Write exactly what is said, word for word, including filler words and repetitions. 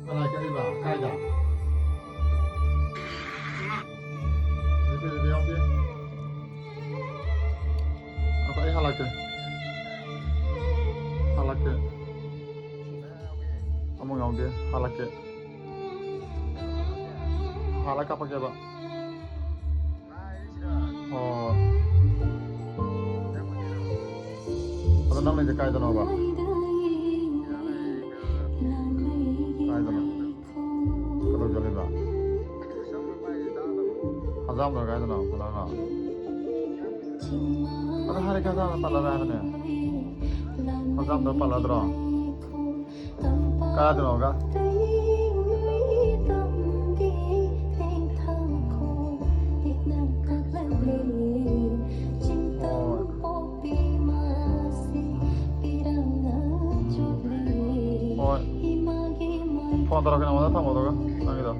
ꯀꯅꯥ ꯀꯛꯏꯕ? ꯀꯥꯏꯗ? ꯑꯗꯨꯗꯤ ꯌꯥꯎꯗꯦ꯫ ꯑꯩꯈꯣꯏ, ꯑꯩ ꯍꯜꯂꯛꯀꯦ꯫ ꯍꯜꯂꯛꯀꯦ꯫ ꯑꯃꯨꯛ ꯌꯥꯎꯗꯦ꯫ ꯍꯜꯂꯛꯀꯦ꯫ ꯍꯜꯂꯛ ꯀꯥꯞꯄꯛꯀꯦꯕ꯫ ꯑꯣ꯫ ꯑꯗꯣ ꯅꯪ ꯂꯩꯁꯦ ꯀꯥꯏꯗꯅꯣꯕ? ꯀꯥꯏꯗꯅꯣ? ꯀꯩꯗꯧ ꯆꯠꯂꯤꯕ? ꯍꯖꯥꯝꯗꯣ ꯀꯥꯏꯗꯅꯣ? ꯈꯨꯂꯥꯡꯂꯣ? ꯑꯗꯣ ꯍꯥꯏꯔꯦ, ꯍꯖꯥꯝꯗꯣ ꯄꯜꯂꯔꯣꯏ ꯍꯥꯏꯕꯅꯦ꯫ ꯍꯖꯥꯝꯗꯣ ꯄꯜꯂꯗ꯭ꯔꯣ? ꯀꯥꯏꯗꯅꯣꯒ? ꯍꯣꯏ꯫ ꯍꯣꯏ꯫ ꯐꯣꯟ ꯇꯧꯔꯛꯀꯦ ꯅꯉꯣꯟꯗ, ꯊꯝꯃꯣ ꯑꯗꯨꯒ ꯅꯪꯒꯤꯗꯣ꯫